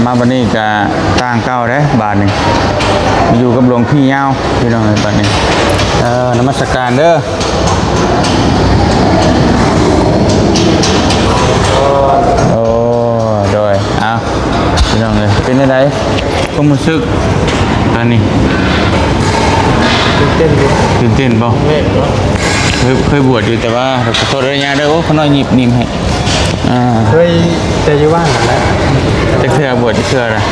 ມາບັດນີ້ກະຕ່າງເກົ່າເດ້ ບາດນີ້ ຢູ່ກັບຫຼວງພີ່ຍາວ ພີ່ນ້ອງເອີຍ ບັດນີ້. ເອີ ນະມັດສະການເດີ. ໂອ້ ໂດຍ ເອົາ ພີ່ນ້ອງເອີຍ ເປັນຈັ່ງໃດ ຄວາມຮູ້ສຶກຕອນນີ້? ຕື່ນເຕັ້ນຢູ່. ຕື່ນເຕັ້ນບໍ່? ແມ່ນເນາະ. ເຄີຍ ເຄີຍບວດຢູ່ ແຕ່ວ່າ ຂໍໂທດເດີຍາເດີ. ໂອ້ ຂ້ານ້ອຍຫຍິບນີ້ໃຫ້. ອ່າ ເຄີຍແຕ່ຢູ່ບ້ານຫັ້ນແຫຼະ. ຈັກເທື່ອ ບວດຈັກເທື່ອລະ?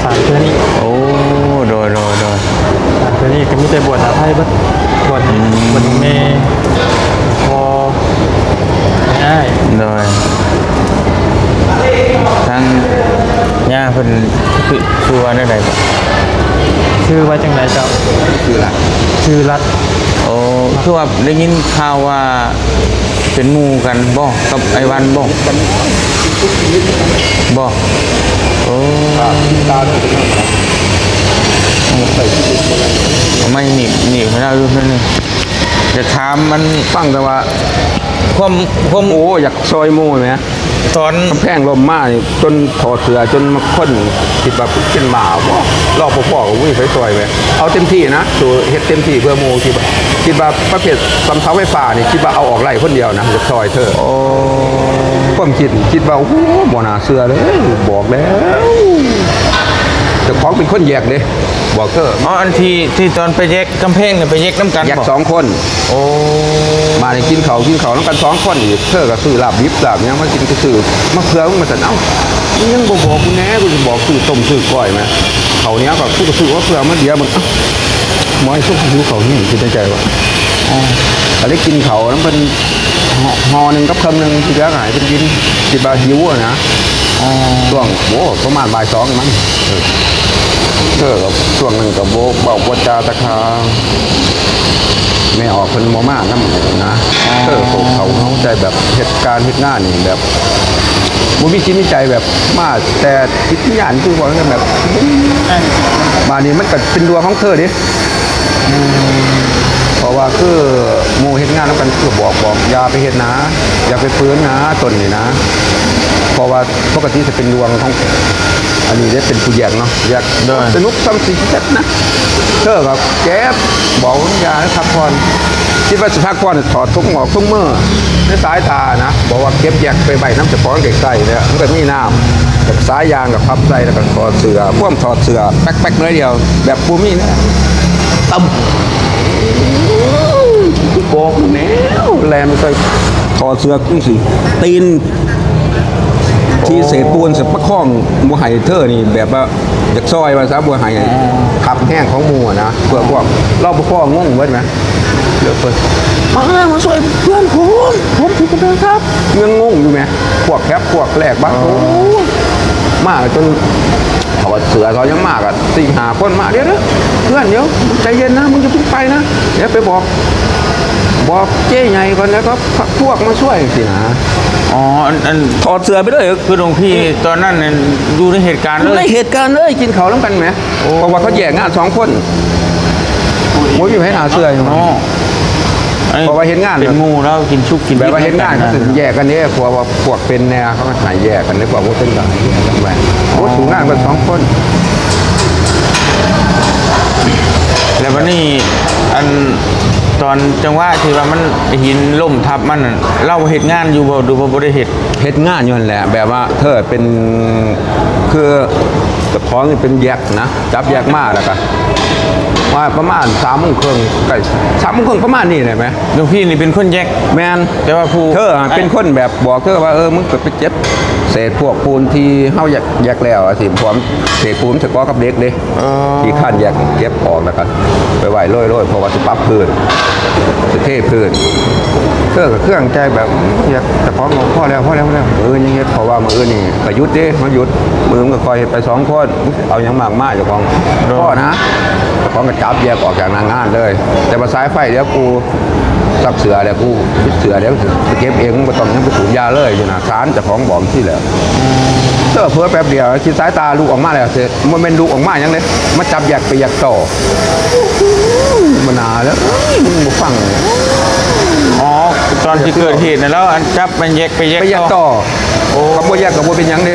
ສາມເທື່ອນີ້. ໂອ້ ໂດຍ ໂດຍ ໂດຍ. ສາມເທື່ອນີ້ກໍມີແຕ່ບວດໜ້າໄພເບິດ. ບວດ ອືມ ບວດແມ່ ພໍ່ ອ້າຍ. ໂດຍ. ທາງຍ່າເພິ່ນຊື່ ຊື່ວ່າແນວໃດ? ຊື່ວ່າຈັ່ງໃດເຈົ້າ? ຊື່ລັດ. ຊື່ລັດ. ໂອ້ ຄືວ່າໄດ້ຍິນຂ່າວວ່າເປັນໝູ່ກັນບໍ່ ກັບອ້າຍວັນບໍ່? ບໍ່. ໂອ້ ເອົາໄມ້ໜີບ ໜີບໃຫ້ລາວຢູ່ເທື່ອໜຶ່ງ. ຈະຖາມມັນ ຟັງແຕ່ວ່າຄວາມ ຄວາມ ໂອ້ ຢາກຊ່ອຍໝູ່ແໝ່. ຕອນກຳແພງລົ້ມມານີ້ ຈົນຖອດເສື້ອ ຈົນບາງຄົນຄິດວ່າເປັນໝາບໍ? ລອບພໍໆ ກໍບໍ່ມີໃຜຊ່ອຍແໝ່. ເອົາເຕັມທີ່ນະ ສູ້ເຮັດເຕັມທີ່ເພື່ອໝູ່. ຄິດວ່າ ຄິດວ່າປະເພດສ່ຳເສົາໄຟຟ້ານີ້ ຄິດວ່າເອົາອອກໄດ້ຄົນດຽວນະ ຢາກຊ່ອຍເທີ. ໂອ້ ຄວາມຄິດ ຄິດວ່າ ໂອ້ ບໍ່ໜ້າເຊື່ອເລີຍ ບອກແລ້ວ ເຈົ້າຂອງເປັນຄົນແຍກເດ້ ບອກເທີ. ອໍ ອັນທີ່ ທີ່ຕອນໄປແຍກ ກຳແພງນີ້ໄປແຍກນຳກັນ ແຍກ ບໍ່? ສອງຄົນ. ໂອ້ ມາໄດ້ກິນເຂົ້າ ກິນເຂົ້ານຳກັນສອງຄົນອີກ. ເທີກໍຊື້ລາບດິບລາບຫຍັງມາກິນ ກໍຊື້ມາເພື່ອມຶງວ່າຊັ້ນ. ເອົ້າ ຍັງບໍ່ບອກກູແດ່ ກູຊິບອກຊື້ຕົ້ມຊື້ກ້ອຍແມະ ເຂົ້າໜຽວກໍ ກູກໍຊື້ມາເພື່ອມາເດຍມັນ. ເອົ້າ ໝໍໃຫ້ຊົມຫິວເຂົ້າແຮງ ຄິດໃນໃຈວ່າ ອໍ ກໍເລີຍກິນເຂົ້ານຳເພິ່ນຫໍ່ໜຶ່ງກັບເຄິ່ງໜຶ່ງ ທີ່ເຫຼືອກໍໃຫ້ເພິ່ນກິນ ຄິດວ່າຫິວຫັ້ນນະ. ອໍ ຊ່ວງ ໂອ້ ປະມານບ່າຍສອງມັນ ເອີ ເອີ ກໍຊ່ວງໜຶ່ງກໍບໍ່ເວົ້າບໍ່ຈາຈັກຫາ ແມ່ອອກເພິ່ນບໍ່ມານຳນະ. ອໍ ເອີ ພວກເຖົ້າເຮົາໃຈແບບເຮັດການເຮັດງານນີ້ແບບບໍ່ມີຈິດມີໃຈ ແບບມາແຕ່ຈິດວິນຍານ ຄືວ່າແບບ ບາດນີ້ມັນກໍເປັນດວງຂອງເທີເດ້. ອືມ ເພາະວ່າຄືໝູ່ເຮັດງານນຳກັນ ຄືບອກ ບອກ ຢ່າໄປເຮັດນາ ຢ່າໄປຝືນນາ ຕົ້ນນີ້ນາ ເພາະວ່າປົກກະຕິຈະເປັນດວງຂອງ ອັນນີ້ເດ້ ເປັນຜູ້ແຍກເນາະ ແຍກ ໂດຍ ສະໜຸກສ່ຳຊິເຮັດນະ. ເທີກໍເຈັບ ບອກຢ່າໃຫ້ພັກຜ່ອນ ຄິດວ່າຊິພັກຜ່ອນ ຖອດຖົງອອກທຸກມື້ ໃນສາຍຕານະ ບອກວ່າເກັບແຍກໄປໄວ້ນຳເຈົ້າຂອງໃກ້ໆ ແລ້ວມັນກໍມີນ້ຳ ແລ້ວສາຍຢາງກໍພັບໃສ່ ແລ້ວກໍຖອດເສື້ອ ພວມຖອດເສື້ອແປັກໆ ໜ້ອຍດຽວ ແບບບໍ່ມີ ຕຳ ບອກແລ້ວ ແລ່ນໃສ່ ຖອດເສື້ອຈັ່ງຊີ້ ຕີນທີ່ເສດປູນ ປະຄອງບໍ່ໃຫ້ເທີນີ້ ແບບວ່າຢາກຊ່ອຍວ່າຊະ ບໍ່ໃຫ້ ອ່າ ທັບແຮງຂອງໝູ່ນະ ເພື່ອພວກ ລອບປະພ ງົງເບິດນະ ເລີກເພິ່ນ ມາ ມາຊ່ອຍເພື່ອນຜົມ ຜົມຖືກກຳແພງທັບ ຍັງງົງຢູ່ແໝ່ ພວກແຄັບພວກແລກບັດ ອໍ ໂອ້ ມາຈົນ ຖອດເສື້ອຖອດຫຍັງມາກໍສີ່ຫ້າຄົນມາ ດຽວໆ ເພື່ອນ ດຽວໃຈເຢັນນະ ມຶງຢ່າເພິ່ງໄປນະ ດຽວໄປບອກ ບອກເຈ້ໃຫຍ່ກ່ອນ ແລ້ວກໍພັກພວກມາຊ່ວຍ ຈັ່ງຊີ້ນະ. ອໍ ອັນ ອັນ ຖອດເສື້ອໄປເລີຍ ຄືຫຼວງພີ່ ເອີ ຕອນນັ້ນນັ້ນຢູ່ໃນເຫດການເລີຍ ຢູ່ໃນເຫດການເລີຍ ກິນເຂົ້ານຳກັນແໝ່ ໂອ້ ເພາະວ່າເຂົາແຍກງານສອງຄົນ ບໍ່ມີໃຜໜ້າເຊື່ອຫຍັງ ອໍ ເພາະວ່າເຮັດງານເປັນໝູ່ແລ້ວ ກິນຊຸກກິນດິບ ແບບວ່າເຮັດງານ ນຳກັນ ກໍຊິແຍກກັນເດ້ ເພາະວ່າພວກເປັນແດ່ ເຂົາກໍໃຫ້ແຍກກັນເດ້ ພວກບໍ່ເປັນກໍໃຫ້ແຍກກັນໄປ ອໍ ໂອ້ ສູ້ງານກັນສອງຄົນ. ແລ້ວບັດນີ້ ອັນ ຕອນຈັງຫວະທີ່ວ່າມັນ ຫີນລົ້ມທັບມັນນັ້ນ ລາວເຮັດງານຢູ່ບໍ່ ຫຼືວ່າບໍ່ໄດ້ເຮັດ? ເຮັດງານຢູ່ຫັ້ນແຫຼະ ແບບວ່າເທີເປັນ ຄືເຈົ້າຂອງເປັນແຢກນະ ຈັບແຢກມາ ແລ້ວກໍມາປະມານສາມໂມງເຄິ່ງ ໃກ້ສາມໂມງເຄິ່ງ ປະມານນີ້ແຫຼະແໝ່ ຫຼວງພີ່ນີ້ເປັນຄົນແຢກ ແມ່ນ ແຕ່ວ່າຜູ້ ເທີເປັນຄົນແບບບອກເທີວ່າ ເອີ ມຶງກໍໄປເກັບເສດພວກປູນທີ່ເຮົາແຢກ ແຢກແລ້ວ ອາ ຊິພວມເສດປູນສະເກາະກັບເຫຼັກເດ້ ເອີ ທີ່ຄານແຢກເກັບອອກ ແລ້ວກໍໄປໄວ້ໂລຍໆ ເພາະວ່າຊິປັບພື້ນ ຊິເທພື້ນ ເອີ ກໍເຄືອງໃຈແບບ ຢາກ ເຈົ້າຂອງກໍພໍແລ້ວ ພໍແລ້ວ ພໍແລ້ວ ມື້ອື່ນຍັງເຮັດ ເພາະວ່າມື້ອື່ນນີ້ກໍຢຸດເດ້ ມາຢຸດ ມື້ອື່ນກໍຄ່ອຍເຮັດໄປສອງຄົນ ເອົາຫຍັງມາກມາ ເຈົ້າຂອງ ໂດຍ ພໍນະ ເຈົ້າຂອງກໍຈັບແຍກອອກຈາກໜ້າງານເລີຍ ແຕ່ວ່າສາຍໄຟດຽວກູ ຊັກເສື້ອແລ້ວກູ ປິດເສື້ອແລ້ວ ໄປເກັບເອງ ບໍ່ຕ້ອງຫຍັງ ໄປສູບຢາເລີຍ ຢູ່ໜ້າສານ ເຈົ້າຂອງບອກຊີ້ແຫຼະ ເອີ ເຜີແປັບດຽວ ຄິດສາຍຕາລຸກອອກມາແລ້ວ ບໍ່ແມ່ນລຸກອອກມາຫຍັງເດ້ ມາຈັບແຢກໄປແຢກຕໍ່ ບັນຫາແລ້ວ ເອີຍ ມຶງບໍ່ຟັງ ອໍ ຕອນທີ່ເກີດເຫດນັ້ນແລ້ວ ອັນຈັບມັນແຢກໄປແຢກ ໄປແຢກຕໍ່ ຕໍ່ ໂອ້ ຄັນບໍ່ແຢກກໍບໍ່ເປັນຫຍັງເດ້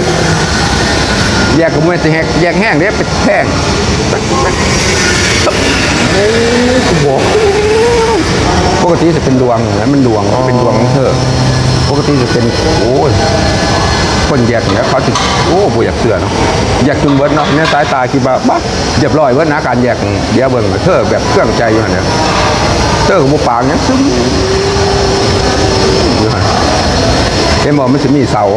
ແຍກກໍບໍ່ແມ່ນຊິແຮກ ແຍກແຮງເດ້ ໄປແທງ ໂອ້ ບໍ່ ປົກກະຕິຈະເປັນດວງນະ ມັນດວງ ອໍ ເປັນດວງຂອງເທີ. ປົກກະຕິຈະເປັນ ໂອ້ຍ ຄົນແຍກນີ້ເຂົາຈະ ໂອ້ ບໍ່ຢາກເຊື່ອເນາະ ແຍກຈົນເບິດເນາະ ໃນສາຍຕາຄິດວ່າ ບາ ຮຽບຮ້ອຍເບິດນະ ການແຍກ ດຽວເບິ່ງເທີແບບເຄື່ອງໃຈຢູ່ຫັ້ນແຫຼະ ເທີກໍບໍ່ປາກຫຍັງ ຊຶມຢູ່ຫັ້ນ. ເຫັນບໍ່ ມັນຊິມີເສົາ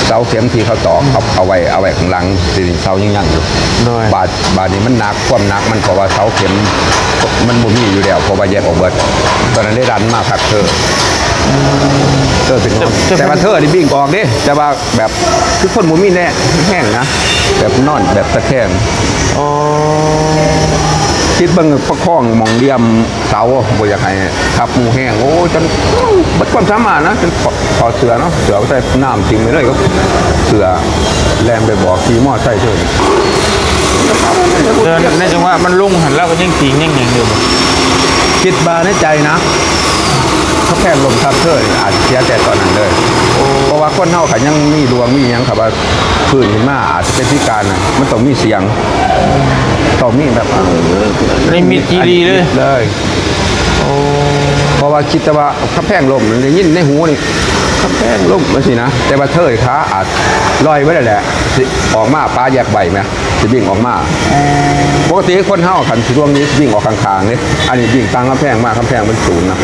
ເສົາເຂັມທີ່ເຂົາຕອກ ເອົາ ເອົາໄວ້ ເອົາໄວ້ຂ້າງຫຼັງ ທີ່ເສົາຍັງຍັງຢູ່ ໂດຍ ບາດ ບາດນີ້ມັນໜັກ ຄວາມໜັກມັນ ເພາະວ່າເສົາເຂັມມັນບໍ່ມີຢູ່ແລ້ວ ເພາະວ່າແຍກອອກເບິດ ຕອນນັ້ນໄດ້ດັນມາຄັກເທີ ເທີເປັນ ແຕ່ ແຕ່ວ່າເທີນີ້ບິ້ງອອກເດ້ ແຕ່ວ່າ ແບບຄືຄົນບໍ່ມີແຮງນະ ແບບນອນແບບຕະແຄງ ອໍ ຄິດເບິ່ງປະຄອງໝ່ອງຫຼ່ຽມເສົາ ບໍ່ຢາກໃຫ້ທັບໝູ່ແຮງ ໂອ້ ຈົນເບິດຄວາມສາມາດນະ ຈົນຖອດເສື້ອເນາະ ເສື້ອກໍໃສ່ນ້ຳຖິ້ມໄປເລີຍ ເສື້ອແລ່ນໄປບອກຂີ່ມໍໄຊເທື່ອ ແຕ່ໃນຈັງຫວະມັນລົງຫັ້ນ ລາວກໍຍັງຕີງຍັງຫຍັງຢູ່ ຄິດວ່າໃນໃຈນະ ຖ້າແພງລົມທັບເທີນີ້ ອາດເສຍແຕ່ຕອນນັ້ນເລີຍ ເພາະວ່າຄົນເຮົາກໍຍັງມີດວງມີຫຍັງ ຄັນວ່າຟື້ນຂຶ້ນມາອາດຈະເປັນພິການນະ ມັນຕ້ອງມີສຽງ ຕ້ອງມີແບບ ນິມິດທີ່ດີເລີຍ ເລີຍ ໂອ້ ເພາະວ່າຄິດແຕ່ວ່າກຳແພງລົ້ມ ໄດ້ຍິນໃນຫູນີ້ ກຳແພງລົ້ມ ຈັ່ງຊີ້ນະ ແຕ່ວ່າເທີຂາອາດລອຍໄປແລ້ວແຫຼະ ຊິອອກມາປາແຍກໃບແມ ຊິບິ້ງອອກມາ ປົກກະຕິຄົນເຮົາຄັນຊິດວງດີຊິບິ້ງອອກຂ້າງໆເດ້ ອັນນີ້ບິ້ງຕ່າງກຳແພງມາ ກຳແພງມັນສູງນະ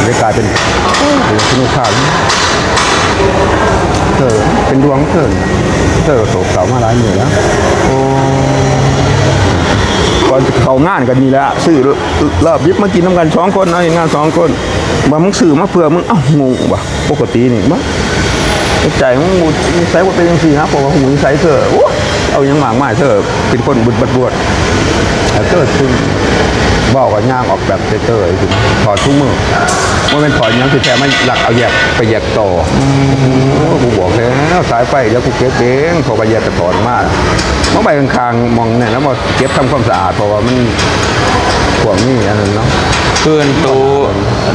ເລີຍກາຍເປັນ ເປັນຊະນິດຂາດ ເອີ ເປັນດວງເທີ ເທີໂສກເສົ້າມາຫຼາຍມື້ແລ້ວ ໂອ້ ກ່ອນຈະເຂົ້າງານກັນນີ້ແຫຼະ ຊື້ເຫຼົ້າບິບມາກິນນຳກັນສອງຄົນ ເຮົາເຮັດງານສອງຄົນ ວ່າມຶງຊື້ມາເພື່ອ ມຶງ ເອົ້າ ງົງວ່າ ປົກກະຕິນີ້ ມາ ໃນໃຈ ໂອ້ ນິໄສບໍ່ເປັນຈັ່ງຊີ້ນະ ເພາະວ່າຮູ້ນິໄສເທີ ໂອ້ ເອົາຫຍັງມາກມາຍ ເທີເປັນຄົນບຶດບາດບວດ ເທີຊຶມ ເວົ້າກໍຍ່າງອອກແບບເຕີຍໆ ຖອດທຸກມື້ ບໍ່ແມ່ນຖອດຫຍັງ ທີ່ແທ້ມາລັກເອົາແຍກ ໄປແຍກຕໍ່ ໂອ້ ກູບອກແລ້ວ ສາຍໄຟ ດຽວກູເກັບເອງ ເພາະວ່າແຍກກະຖອນມາ ມາໄວ້ຂ້າງໆ ໝ່ອງນັ້ນ ແລ້ວບໍ່ເກັບທຳຄວາມສະອາດ ເພາະວ່າມັນ ພວກນີ້ອັນນັ້ນເນາະ ຄືອັນໂຕ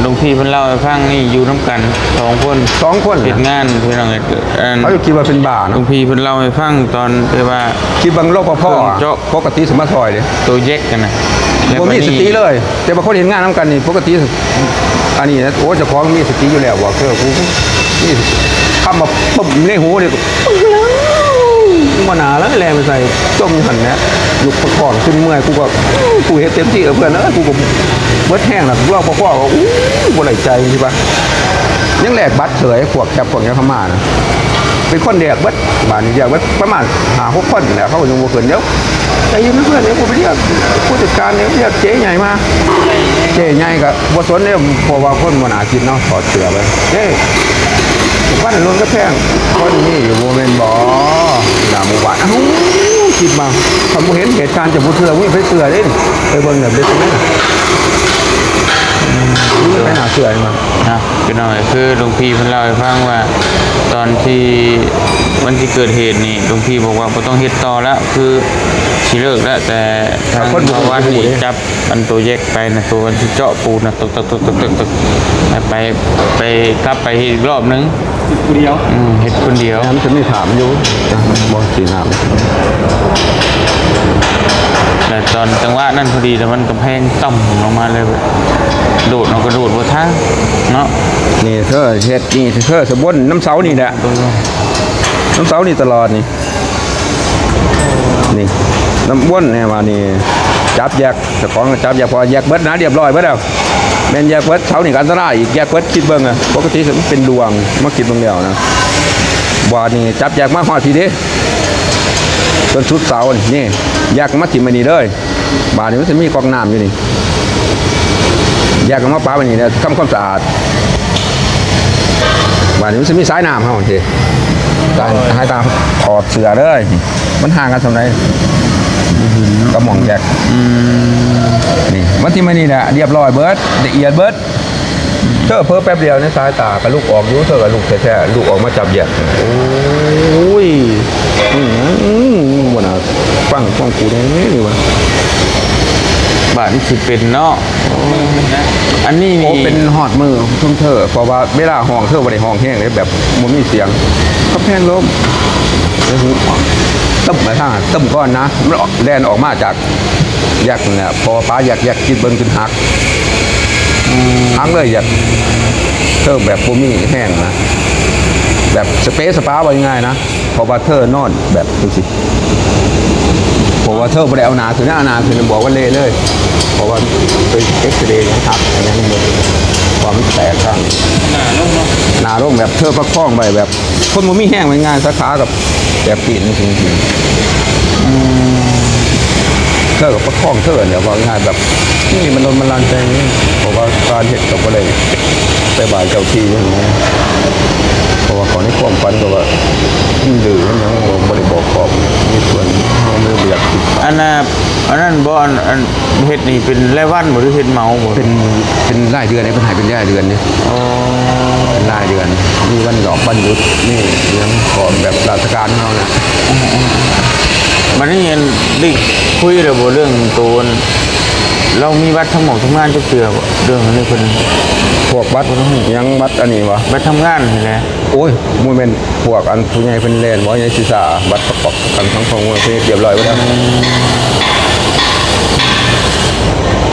ຫຼວງພີ່ເພິ່ນເລົ່າໃຫ້ຟັງນີ້ ຢູ່ນຳກັນສອງຄົນ ສອງຄົນ ເຮັດງານ ພີ່ນ້ອງເອີຍ ອັນ ເຂົາຈະຄິດວ່າເປັນບ້າເນາະ ຫຼວງພີ່ເພິ່ນເລົ່າໃຫ້ຟັງຕອນທີ່ວ່າ ຄິດວ່າ ລປພ ເຄື່ອງເຈາະ ປົກກະຕິຊິມາຊ່ອຍເດ້ ໂຕແຍກຫັ້ນນະ ບໍ່ມີສະຕິເລີຍ ແຕ່ວ່າຄົນເຮັດງານນຳກັນນີ້ ປົກກະຕິ ອັນນີ້ນະ ໂອ້ ເຈົ້າຂອງມີສະຕິຢູ່ແລ້ວ ບອກເທີ ກູມີຄຳວ່າປຶ້ມໃນຫູນີ້ ບໍ່ໜ້າເລີຍ ແລ່ນໄປໃສ່ ຈົ່ມຢູ່ຫັ້ນແຫຼະ ຢູ່ປະຄອງຈົນເມື່ອຍ ກູກໍ ກູເຮັດເຕັມທີ່ແລ້ວເພື່ອນເອີຍ ກູກໍເບິດແຮງແລ້ວ ລປພ ກໍ ອູ້ ບໍ່ໄດ້ໃຈ ຊິວ່າ ຍັງແລກບັດເສີຍ ພວກແກັບພວກຫຍັງເຂົ້າມານະ ເປັນຄົນແລກເບິດ ບາດນີ້ແລກເບິດປະມານຫ້າຫົກຄົນແຫຼະ ເຂົາກໍຍັງບໍ່ຂຶ້ນ ດຽວ ໃຈເຢັນເພື່ອນ ດຽວກູໄປຮຽກຜູ້ຈັດການ ດຽວຮຽກເຈໃຫຍ່ມາ ເຈໃຫຍ່ກໍບໍ່ສົນເດ້ ເພາະວ່າຄົນບໍ່ໜ້າກິນເນາະ ຖອດເສື້ອໄປ ເຈ ບ້ານໂລນກະແພງ ຄົນມີຢູ່ບໍ່ແມ່ນບໍ່ ໜ້າໝູ່ບ້ານ ເອົ້າ ຄິດມາ ຄັນບໍ່ເຫັນເຫດການຈະບໍ່ເຊື່ອ ບໍ່ມີໃຜເຊື່ອເດ້ ໄປເບິ່ງແບບເດັດແມ່ນ ອືມ ບໍ່ມີໃຜໜ້າເຊື່ອມາ ນະ ພີ່ນ້ອງເອີຍ ຄືຫຼວງພີ່ເພິ່ນເລົ່າໃຫ້ຟັງວ່າ ຕອນທີ່ວັນທີ່ເກີດເຫດນີ້ ຫຼວງພີ່ບອກວ່າບໍ່ຕ້ອງເຮັດຕໍ່ແລ້ວ ຄືຊິເລີກແລ້ວ ແຕ່ທາງ ທາງຄົນບໍ່ຮູ້ ພະວັນນີ້ ຮູ້ເດ້ ຈັບອັນໂຕແຍກໄປນະ ໂຕອັນຊິເຈາະປູນນະ ຕຶກໆ ໃຫ້ໄປ ໄປ ກັບໄປເຮັດອີກລອບໜຶ່ງ ເຮັດຜູ້ດຽວ ອືມ ເຮັດຄົນດຽວ ແມ່ນ ມັນຈະມີຖາມຢູ່ ບໍ່ ສີນ້ຳ ແລະ ຕອນຈັງຫວະນັ້ນພໍດີ ແລ້ວມັນກຳແພງຕ່ຳລົງມາເລີຍ ໂດດເນາະ ກະໂດດບໍ່ທັນເນາະ ນີ້ເທີເຮັດ ນີ້ເທີສະບົນນຳເສົານີ້ແຫຼະ ນຳເສົານີ້ຕະຫຼອດນີ້ ນີ້ ນຳບົນແນ່ວ່ານີ້ ຈັບແຍກ ເຈົ້າຂອງຈັບແຍກ ເພາະວ່າແຍກເບິດນະ ຮຽບຮ້ອຍເບິດແລ້ວ ແມ່ນແຍກເບິດ ເສົານີ້ກໍອັນຕະລາຍອີກ ແຍກເບິດ ຄິດເບິ່ງອະ ປົກກະຕິມັນເປັນດວງ ມາຄິດເບິ່ງແລ້ວນະ ບາດນີ້ຈັບແຍກມາຮອດພີ້ເດ້ ຈົນສຸດເສົານີ້ ນີ້ ແຍກມາຖິ້ມໄວ້ນີ້ເລີຍ ບາດນີ້ມັນຊິມີກອກນ້ຳຢູ່ນີ້ ແຍກອອກມາປະໄວ້ນີ້ແຫຼະ ທຳຄວາມສະອາດ ບາດນີ້ມັນຊິມີສາຍນ້ຳເຮົາ ເດ້ ສາຍ ໃຫ້ຕາຖອດເສື້ອເລີຍ ມັນຫ່າງກັນສ່ຳໃດ ກະໝ່ອງແຍກ ອືມ ນີ້ ມັນຊິມານີ້ແຫຼະ ຮຽບຮ້ອຍເບິດ ລະອຽດເບິດ ເທີເຜີແປັບດຽວໃນສາຍຕາກະລຸກອອກຢູ່ ເທີກະລຸກແທ້ໆ ລຸກອອກມາຈັບແຍກ ໂອ້ຍ ອືມ ບໍ່ໜ້າຟັງຂອງກູແດ່ນີ້ວ່າ ບາດນີ້ຊິເປັນເນາະ. ໂອ້ ອັນນີ້ນີ້ ໂອ້ ເປັນຮອດມື້ຊຸມເທີ ເພາະວ່າເວລາຮ້ອງ ເທີບໍ່ໄດ້ຮ້ອງແຮງເດ້ ແບບບໍ່ມີສຽງ ກຳແພງລົ້ມ ຕຶ້ມມາທາງ ຕຶ້ມກ່ອນນະ ມັນແລ່ນອອກມາຈາກແຢກນັ້ນແຫຼະ ເພາະວ່າປາແຢກ ແຢກຈິດເບິ່ງຈົນຫັກ ອືມ ຫັກເລີຍ ແຢກ ເທີແບບບໍ່ມີແຮງນະ ແບບສະເປສະປາ ເວົ້າງ່າຍໆນະ. ເພາະວ່າເທີນອນແບບຈັ່ງຊີ້ ເພາະວ່າເທີບໍ່ໄດ້ເອົາໜ້າຂຶ້ນນະ ເອົາໜ້າຂຶ້ນບອກວ່າເລະເລີຍ ເພາະວ່າໄປເອັກຊະເຣຍັງຫັກ ຍັງໝົດ ຄວາມແຕກຂ້າງ ໜ້າລົງເນາະ ໜ້າລົງແບບເທີປະຄອງໄວ້ແບບຄົນບໍ່ມີແຮງ ວ່າງ່າຍໆ ສາຂາກັບແບບຕີນຈັ່ງຊີ້ ອືມ ເທີກໍປະຄອງເທີແຫຼະ ເວົ້າງ່າຍໆແບບ ນີ້ມັນລົນມັນລັນແຕ່ນີ້ ເພາະວ່າການເຮັດກໍບໍ່ໄດ້ໄປໄຫວ້ເຈົ້າທີ່ຫຍັງນະ ເພາະວ່າເຂົາໃນຄວາມຝັນກໍວ່າ ມັນດື້ມັນຫຍັງ ບໍ່ ບໍ່ໄດ້ບອກຂອບ ມີສ່ວນເຮົາບໍ່ຢາກ ອັນນ່າ ອັນນັ້ນບໍ່ ອັນ ອັນເຮັດນີ້ເປັນລາຍວັນບໍ່ ຫຼືເຮັດເໝົາບໍ່? ເປັນ ເປັນລາຍເດືອນເດ້ ເພິ່ນໃຫ້ເປັນລາຍເດືອນເດ້. ອໍ ເປັນລາຍເດືອນ ມີວັນດອກວັນຢຸດ ມີຫຍັງຂອງແບບລາຊະການເຮົານະ. ບັດນີ້ອັນໄດ້ຄຸຍແລ້ວບໍ່ ເລື່ອງໂຕ ລາວມີບັດທຳໝົດທຳງານຈັກເທື່ອບໍ່? ເລື່ອງອັນນີ້ເພິ່ນ ພວກບັດຫຍັງ ບັດອັນນີ້ຫວາ? ບັດທຳງານຫັ້ນແຫຼະ. ໂອ້ຍ ບໍ່ແມ່ນພວກອັນຜູ້ໃຫຍ່ເພິ່ນແລ່ນບໍ່ ໃຫຍ່ສິສາ ບັດປະກອບປະກັນສັງຄົມເພິ່ນເຮັດຮຽບຮ້ອຍໄວ້ແລ້ວ.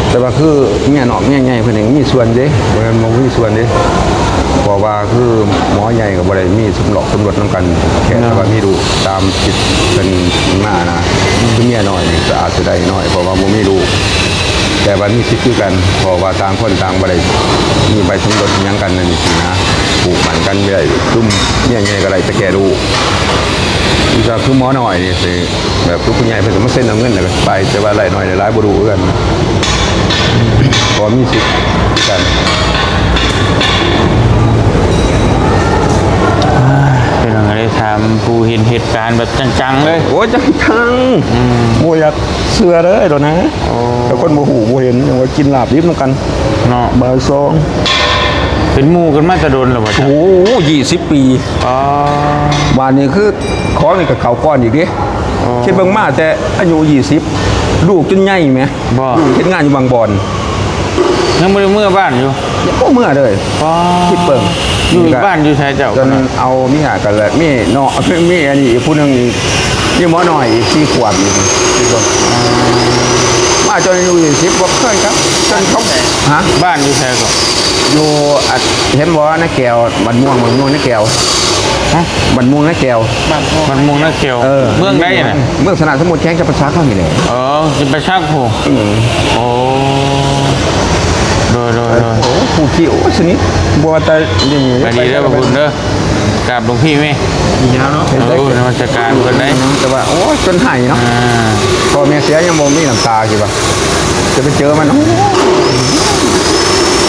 ແຕ່ວ່າຄືເມຍນອກເມຍໃຫຍ່ເພິ່ນນີ້ມີສ່ວນເດ້ ບໍ່ແມ່ນບໍ່ມີສ່ວນເດ້ ເພາະວ່າຄືໝໍໃຫຍ່ກໍບໍ່ໄດ້ມີສົມຫຼອກສົມລົດນຳກັນ ແຄ່ແຕ່ວ່າມີລູກຕາມສິດເພິ່ນມານະ ຄືເມຍນ້ອຍນີ້ກໍອາດຈະໄດ້ໜ້ອຍ ເພາະວ່າບໍ່ມີລູກ ແຕ່ວ່າມີສິດຄືກັນ ເພາະວ່າຕ່າງຄົນຕ່າງບໍ່ໄດ້ມີໃບສົມລົດຫຍັງກັນນັ້ນຊີ້ນະ ຜູກໝັ້ນກັນໄດ້ ຊຸມເມຍໃຫຍ່ກໍໄດ້ແຕ່ແກ່ລູກ ຄື ຄືໝໍນ້ອຍນີ້ຊິ ແບບຄືຜູ້ໃຫຍ່ເພິ່ນກໍມາເຊັນເອົາເງິນແລ້ວກໍໄປ ແຕ່ວ່າໄດ້ໜ້ອຍໄດ້ຫຼາຍບໍ່ຮູ້ຄືກັນ ເພາະວ່າມີສິດຄືກັນ. ເປັນຫຍັງໄດ້ຖາມຜູ້ເຫັນເຫດການແບບຈັງໆເລີຍ. ໂອ້ຍ ຈັງໆ ອືມ ບໍ່ຢາກເຊື່ອເລີຍໂດນນະ. ໂອ້ ແຕ່ຄົນບໍ່ຮູ້ບໍ່ເຫັນ ຍັງວ່າກິນລາບດິບນຳກັນເນາະ ບ່າຍສອງ ເປັນໝູ່ກັນມາແຕ່ດົນແລ້ວບໍ່? ໂອ້ໂຫ ຍີ່ສິບປີ. ອໍ ບາດນີ້ຄືຂອງນີ້ກໍເຂົ້າກ່ອນອີກເດ້. ອໍ ຄິດເບິ່ງມາແຕ່ອາຍຸຍີ່ສິບ ລູກຈົນໃຫຍ່ແໝ ບໍ່ ເຮັດງານຢູ່ບາງບ່ອນ ຍັງບໍ່ໄດ້ເມືອບ້ານຢູ່. ບໍ່ເມືອເລີຍ. ອໍ ຄິດເບິ່ງ ຢູ່ບ້ານຢູ່ໃສເຈົ້າ? ຈົນເອົາເມຍກັນແຫຼະ ມີເນາະ ມີອັນນີ້ອີກຜູ້ໜຶ່ງອີກ ມີໝໍນ້ອຍອີກສີ່ຂວບອີກ ຄິດເບິ່ງ ມາຈົນອາຍຸສີ່ສິບບໍ່ເຄີຍກັບ ຈົນເຂົາ ຮະ ບ້ານຢູ່ໃສກໍ? ຢູ່ ອັນ ເຫັນບໍ່ ນາແກ້ວ ບ້ານມ່ວງ ບ້ານມ່ວງນາແກ້ວ ຮະ ບ້ານມ່ວງນາແກ້ວ ບ້ານມ່ວງນາແກ້ວ. ເອີ ເມືອງໃດນະ? ເມືອງຊະນະສົມມຸດ ແຂວງຈຳປາສັກເຮົານີ້ແຫຼະ. ອໍ ຈຳປາສັກພຸ້ນ. ອືມ ໂອ້ ໂດຍໆໆ ໂອ້ ຜູ້ທີ່ ໂອ້ ສະໜິດ ບໍ່ວ່າແຕ່ນີ້ ກໍດີເດີ ພະຄຸນເດີ ກາບຫຼວງພີ່ແມ່ ດີແລ້ວເນາະ. ເອີ ນະມັດສະການເພິ່ນໄດ໋ ແຕ່ວ່າ ໂອ້ຍ ຈົນໄຫ້ເນາະ. ອ່າ ພໍ່ແມ່ເສຍຍັງບໍ່ມີນ້ຳຕາ ຄິດວ່າຈະໄປເຈີມັນ ໂອ້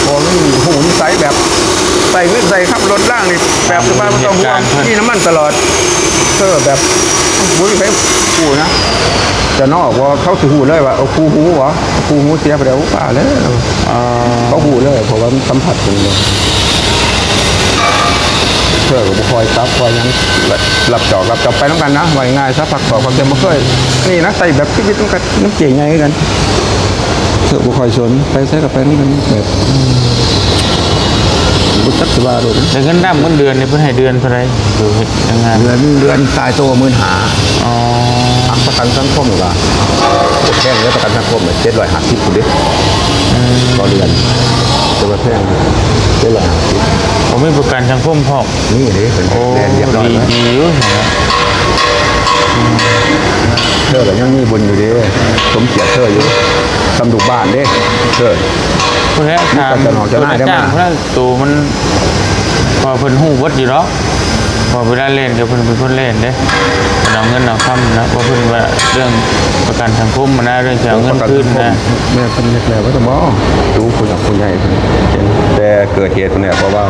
ບໍ່ມີຫູນິໄສແບບ ໃສ່ເງິນໃສ່ຄຳລົດລາງນີ້ ແບບວ່າບໍ່ຕ້ອງຫ່ວງ ມີນ້ຳມັນຕະຫຼອດ. ເອີ ແບບບໍ່ມີໃຜຮູ້ນະ ຈະນອກວ່າເຂົາຊິຮູ້ເລີຍວ່າ ເອີ ຄູຮູ້ຫວາ ຄູຮູ້ເສຍໄປແລ້ວ ປາແລ້ວ. ເອີ ເຂົາຮູ້ເລີຍ ເພາະວ່າມັນສຳຜັດກັນເລີຍ. ເພິ່ນກໍບໍ່ຄ່ອຍກັບຄ່ອຍຫຍັງ ແບບ ຮັບຈອກ ຮັບຈອກໄປນຳກັນນະ ວ່າງ່າຍໆຊະ ພັກຜ່ອນ ຂ້ອຍກໍບໍ່ເຄີຍ ອັນນີ້ນະ ໃຊ້ແບບຊີວິດນຳກັນ ນຳເຈ້ໃຫຍ່ຄືກັນ. ເພິ່ນບໍ່ຄ່ອຍສົນ ໄປໃສກໍໄປນຳກັນ ແບບ ບໍ່ຈັກຊິວ່າໂດດ. ແລ້ວເງິນດຳເງິນເດືອນນີ້ ເພິ່ນໃຫ້ເດືອນເທົ່າໃດ? ຢູ່ເຮັດງານ ເດືອນ ເດືອນຕາຍໂຕໝື່ນຫ້າ. ອໍ ປະກັນສັງຄົມກໍ ແພງເດ້ ປະກັນສັງຄົມເຈັດຮ້ອຍຫ້າສິບພຸ້ນເດ້ ອືມ ຕໍ່ເດືອນ ແຕ່ວ່າແພງ ເຈັດຮ້ອຍຫ້າສິບ. ບໍ່ມີປະກັນສັງຄົມພ້ອມ? ມີເດ້ ເພິ່ນ ໂອ້ ແລ່ນຮຽບຮ້ອຍ ດີ ແລ້ວ ດີຢູ່ຫັ້ນນະ. ເທີກໍຍັງມີບຸນຢູ່ເດ້ ສົມກຽດເທີຢູ່ ສ່ຳລູກບ້ານເດ້ ເທີ ພຸ້ນແຫຼະ ມີແຕ່ເຈົ້ານອກເຈົ້ານາຍໄດ້ມາ ໂຕມັນ ເພາະເພິ່ນຮູ້ເບິດຢູ່ດອກ ເພາະເວລາແລ່ນກໍເພິ່ນເປັນຄົນແລ່ນເດ້ ເອົາເງິນເອົາຄຳນະ ເພາະເພິ່ນວ່າເລື່ອງປະກັນສັງຄົມຫັ້ນນະ ເລື່ອງຊິເອົາເງິນຄືນນະ. ແມ່ນເພິ່ນເຮັດແລ້ວວ່າຊັ້ນບໍ? ຮູ້ຜູ້ຫຼັກຜູ້ໃຫຍ່ເພິ່ນເຫັນແຕ່ເກີດເຫດພຸ້ນແຫຼະ ເພາະວ່າ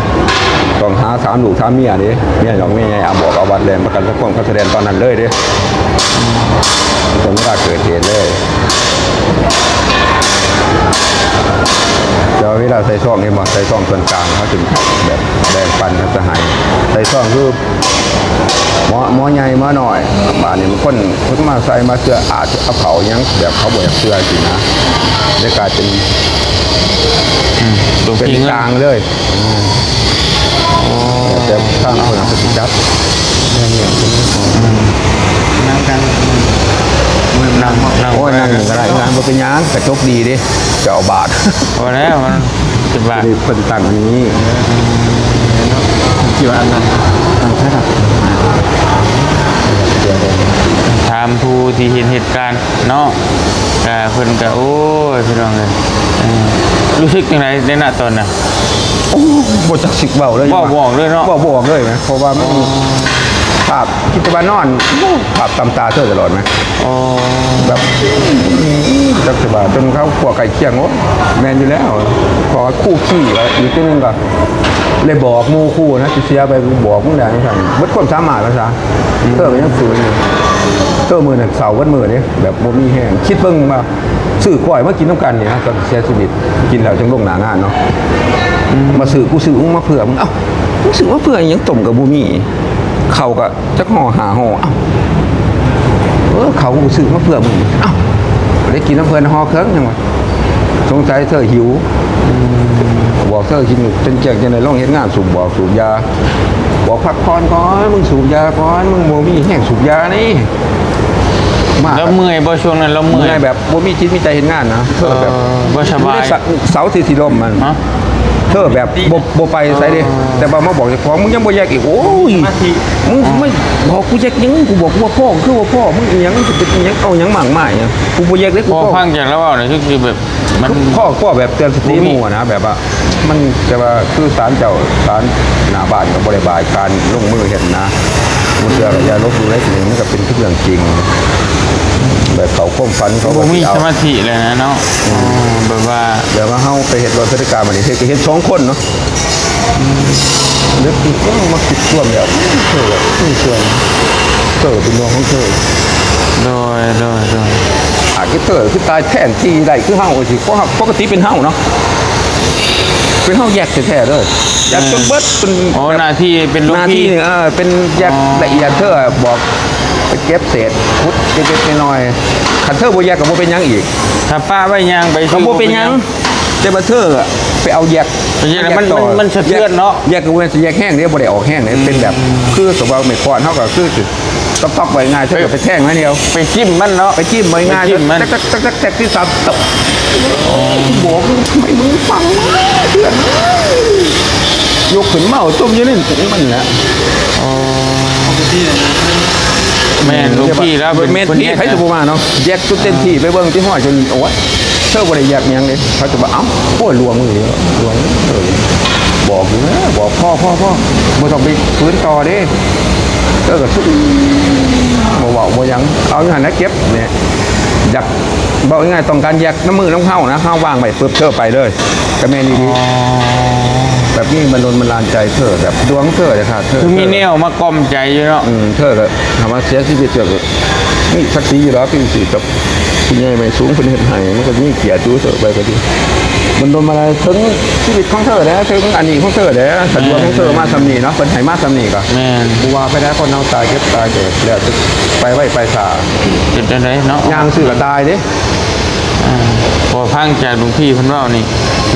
ຕ້ອງຫາຖາມລູກຖາມເມຍເດ້ ເມຍນ້ອຍເມຍໃຫຍ່ ອາບອກອາວັດແລ່ນປະກັນສັງຄົມ ເຂົາສະແດນຕອນນັ້ນເລີຍເດ້ ຕອນເວລາເກີດເຫດເລີຍ. ແຕ່ວ່າເວລາໃສ່ ຊ່ອງ ເຫັນບໍ່? ໃສ່ຊ່ອງສ່ວນກາງ ເຮົາຈຶ່ງແບບແບ່ງປັນກັນສະຫາຍ. ໃສ່ຊ່ອງຄືໝໍ ໝໍໃຫຍ່ໝໍນ້ອຍ. ບາດນີ້ມັນຄົນ ຄົນມາໃສ່ມາເຊື່ອ ອາດເອົາເຂົ້າຫຍັງແບບເຂົາບໍ່ຢາກເຊື່ອຊີ້ນະ ໄດ້ກາຍເປັນ ອືມ ເປັນກາງເລີຍ. ໂອ້ ແຕ່ທາງເພິ່ນເຂົາຊິຈັດ ອືມ ນັ່ງກັນ ນັ່ງ ນັ່ງ ໂອ້ຍ ນັ່ງກໍໄດ້ ນັ່ງບໍ່ເປັນຫຍັງ ກະຈົກດີເດ້ ເຈົ້າອາວາດ ພໍແລ້ວ ມັນເປັນບາດ ເພິ່ນຕັ້ງອັນນີ້ ເອີ ເນາະ ເພິ່ນຊິວ່າອັນນັ້ນ ຕັ້ງໃສ່ດອກ ຖາມຜູ້ທີ່ເຫັນເຫດການເນາະ ກະເພິ່ນກະ ໂອ້ຍ ພີ່ນ້ອງເອີຍ ເອີ ຮູ້ສຶກຈັ່ງໃດໃນນະຕອນນັ້ນ? ໂອ້ ບໍ່ຈັກຊິເວົ້າເລີຍ ເວົ້າບໍ່ອອກເລີຍເນາະ ເວົ້າບໍ່ອອກເລີຍນະ ເພາະວ່າມັນ ອໍ ພາບ ຄິດແຕ່ວ່ານອນ ໂອ້ ພາບຕຳຕາເທື່ອຕະຫຼອດນະ ອໍ ແບບ ຈັກຊິວ່າ ຈົນເຂົາພວກໃກ້ຄຽງ ໂອ້ ແມ່ນຢູ່ແລ້ວ ເພາະວ່າຄູຂີ້ ແລ້ວອີກເທື່ອໜຶ່ງກໍເລີຍບອກໝູ່ຄູນະ ຊິເສຍໄປ ບອກມຶງໄດ້ຈັ່ງຊັ້ນ ເບິດຄວາມສາມາດວ່າຊະ ອືມ ເທື່ອກໍຍັງຟື້ນຢູ່ ເທື່ອມື້ນັ້ນເຊົາເບິດມື້ເດ້ ແບບບໍ່ມີແຮງ ຄິດເບິ່ງວ່າ ຊື້ກ້ອຍມາກິນນຳກັນນີ້ນະ ຕອນເສຍຊີວິດ ກິນແລ້ວຈັ່ງລົງໜ້າງານເນາະ ອືມ ມາຊື້ ກູຊື້ ມາເພື່ອ ເອົ້າ ມຶງຊື້ມາເພື່ອອີ່ຫຍັງ ຕົ້ມກໍບໍ່ມີ ເຂົ້າກໍຈັກຫໍ່ຫ້າຫໍ່ ເອົ້າ ເອີ ເຂົ້າກູຊື້ມາເພື່ອມຶງ ເອົ້າ ໄດ້ກິນນຳເພິ່ນຫໍ່ເຄິ່ງ ຫຍັງວະ ສົງໄສເທີຫິວ ອືມ ບອກເທີກິນຈົນແຈ້ງ ຈັ່ງໄດ້ລົງເຮັດງານ ສູບບອກສູບຢາ ບອກພັກຜ່ອນກ່ອນ ມຶງສູບຢາກ່ອນ ມຶງບໍ່ມີແຮງສູບຢານີ້ ມາ ລາວເມື່ອຍບໍ່? ຊ່ວງນັ້ນລາວເມື່ອຍ ເມື່ອຍແບບບໍ່ມີຈິດມີໃຈເຮັດງານນະ ເອີ ບໍ່ສະບາຍ ຢູ່ໃນເສົາທີ່ຊິລົ້ມຫັ້ນ ຮະ ເທີແບບບໍ່ ບໍ່ໄປໃສເດ້ ອໍ ແຕ່ວ່າມາບອກເຈົ້າຂອງ ມຶງຍັງບໍ່ແຍກອີກ ໂອ້ຍ ສະມາທິ ມຶງ ອໍ ມາບອກກູແຍກຫຍັງ ກູບອກກູວ່າພໍ ຄືວ່າພໍ ມຶງອີ່ຫຍັງ ຊິເປັນອີ່ຫຍັງ ເອົາຫຍັງມາກມາຍ ກູບໍ່ແຍກເດ້ ກູພໍ ພໍ ຟັງຈາກລາວເວົ້ານີ້ຄື ຄືແບບ ມັນພໍ ພໍແບບເຕືອນສະຕິໝູ່ຫັ້ນນະ ແບບວ່າ ມັນ ແຕ່ວ່າຄືສານເຈົ້າ ສານໜ້າບ້ານກໍບໍ່ໄດ້ບາຍການລົງມືເຮັດນະ ບໍ່ເຊື່ອກໍຢ່າລົບຫຼູ່ເລີຍ ມັນກໍເປັນເລື່ອງຈິງ ແບບເຂົ້າຄວາມຝັນເຂົາ ບໍ່ມີສະມາທິເລີຍນະເນາະ ອືມ ອໍ ແບບວ່າ ແບບວ່າເຮົາໄປເຮັດລອດສະດິກາ ບາດນີ້ເຮັດ ເຮັດສອງຄົນເນາະ ອືມ ເລີຍຄິດ ເອີ ມາຄິດຊວນແລ້ວ ເອີ ມີສ່ວນ ເອີ ເປັນເລື່ອງຂອງເທີ ໂດຍ ໂດຍ ໂດຍ ອາດຄືເທີ ຄືຕາຍແທນທີ່ໄດ້ຄືເຮົາ ຊິ ເພາະເຮົາ ປົກກະຕິເປັນເຮົາເນາະ ເປັນເຮົາແຍກແທ້ໆເດີ ແຍກຈົນເບິດ ເປັນ ອໍ ແບບ ໜ້າທີ່ເປັນຫຼວງ ໜ້າທີ່ ພີ່ ເອີ ເປັນແຍກ ອໍ ລະອຽດ ເທີບອກໄປເກັບເສດ ຂຸດເລັກໆນ້ອຍໆ ຄັນເທີບໍ່ແຍກກໍບໍ່ເປັນຫຍັງອີກ ຖ້າປະໄວ້ຍ່າງໄປ ກໍບໍ່ເປັນຫຍັງ ຄືບໍ່ເປັນຫຍັງ ແຕ່ວ່າເທີໄປເອົາແຍກ ໄປແຍກແລ້ວມັນ ມັນ ມັນສະເທືອນເນາະ ແຍກກໍບໍ່ແມ່ນຊິແຍກແຮງເດ້ ບໍ່ໄດ້ອອກແຮງເດ້ ອືມ ເປັນແບບ ຄືສົມມຸດວ່າໄມ້ຄ້ອນເຮົາກໍຄື ຕອກໆໄວ້ງ່າຍ ເທີກໍໄປແທງໜ້ອຍດຽວ ໄປຈິ້ມມັນເນາະ ໄປຈິ້ມໄວ້ງ່າຍ ໄປຈິ້ມມັນ ແຕັກໆໆໆ ທີ່ສາມຕົກ ອໍ ບອກ ທຳໄມມຶງຟັງມາເພື່ອນ ຍົກຂຶ້ນເມົາຕົມຢູ່ໃນມັນແຫຼະ ອໍ ແມ່ນ ຫຼວງພີ່ລາວເປັນຄົນແຍກ ແມ່ນ ໃຜຊິບໍ່ມາເນາະ ແຍກຈົນເຕັມທີ່ ໄປເບິ່ງທີ່ຫ້ອຍຈົນ ໂອ້ຍ ເທີບໍ່ໄດ້ແຍກຫຍັງເດ້ ເຂົາຈະວ່າ ເອົ້າ ໂອ້ຍ ຫຼວງເອີຍ ຫຼວງເອີຍ ບອກຢູ່ນະ ບອກ ພໍໆໆ ບໍ່ຕ້ອງໄປຝືນຕໍ່ເດ້ ເອີ ກໍຊຸມ ບໍ່ເວົ້າບໍ່ຫຍັງ ເອົາຢູ່ຫັ້ນນະ ເກັບນີ້ ຢາກ ເວົ້າງ່າຍໆ ຕ້ອງການຢາກນຳມືນຳເຮົານະ ເຮົາວາງໄວ້ປຶບ ເທີໄປເລີຍ ກໍແມ່ນອີ່ຫຼີ ອໍ ແບບນີ້ມັນດົນບັນດານໃຈເທີ ແບບດວງເທີເລີຍຄ່ະ ເທີ ຄືມີແນວມາກ່ອມໃຈຢູ່ເນາະ ອືມ ເທີກໍ ຖ້າວ່າເສຍຊີວິດ ເທີກໍມີສັກສີຢູ່ດອກ ທີ່ຊິກັບຜູ້ໃຫຍ່ໄມ້ສູງເພິ່ນເຮັດໃຫ້ ມັນກໍມີກຽດຢູ່ ເທີໄປກໍດີ ມັນດົນບັນດານໃຈເຖິງຊີວິດຂອງເທີແຫຼະ ເຖິງອັນນີ້ຂອງເທີແຫຼະ ຄັນດວງຂອງເທີມາສ່ຳນີ້ເນາະ ເພິ່ນໃຫ້ມາສ່ຳນີ້ກໍ ແມ່ນ ບໍ່ວ່າໄປໃດ ຄົນເຮົາຕາຍເຈັບຕາຍກໍແລ້ວ ໄປໄວໄປຊ້າ ເຮັດຈັ່ງໃດເນາະ ຍ່າງຊື່ກໍຕາຍເດ້ ອ່າ ພໍຟັງຈາກຫຼວງພີ່ເພິ່ນເວົ້ານີ້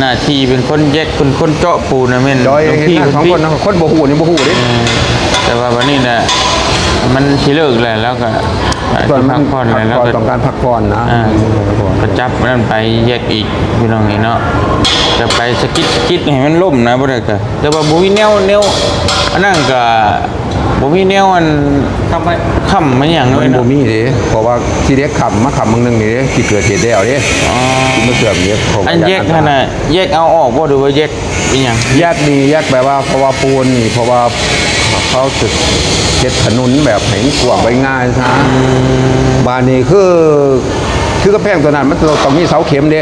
ໜ້າທີ່ເປັນຄົນແຍກ ເປັນຄົນເຈາະປູນະ ແມ່ນ ໂດຍ ຫຼວງພີ່ເພິ່ນ ສອງຄົນນະ ຄົນບໍ່ຮູ້ນີ້ບໍ່ຮູ້ເດ້ ແຕ່ວ່າບັດນີ້ນະ ມັນຊິເລີກແລ້ວ ແລ້ວກໍ ອ່າ ສ່ວນມັນ ຊິພັກຜ່ອນແລ້ວ ແລ້ວກໍຕ້ອງການພັກຜ່ອນນະ ອ່າ ກໍຈັບອັນນັ້ນໄປແຍກອີກ ພີ່ນ້ອງເອີຍເນາະ ຈະໄປສະກິດ ສະກິດໃຫ້ມັນລົ້ມນະ ບໍ່ໄດ້ກໍ ແຕ່ວ່າບໍ່ມີແນວ ແນວ ອັນນັ້ນກໍ ບໍ່ມີແນວອັນຄ້ຳໄວ້ ຄ້ຳມາຫຍັງເລີຍ ມັນບໍ່ມີເດ້ ເພາະວ່າຂີ້ເຫຼັກຄ້ຳ ມາຄ້ຳເບິ່ງໜຶ່ງນີ້ເດ້ ທີ່ເກີດເຫດແລ້ວເດ້ ອໍ ທີ່ມາເຊື່ອມເດ້ ເພາະວ່າ ອັນແຍກຫັ້ນນະ ແຍກເອົາອອກບໍ່ ຫຼືວ່າແຍກອີ່ຫຍັງ? ແຍກນີ້ ແຍກແບບວ່າ ເພາະວ່າປູນນີ້ ເພາະວ່າເຂົາຈະເຮັດຖະໜົນແບບໃຫ້ມັນກວ້າງໄປງ່າຍຊະ ອືມ ບາດນີ້ຄື ຄືກຳແພງຕົວນັ້ນ ມັນຕ້ອງ ຕ້ອງມີເສົາເຂັມເດ້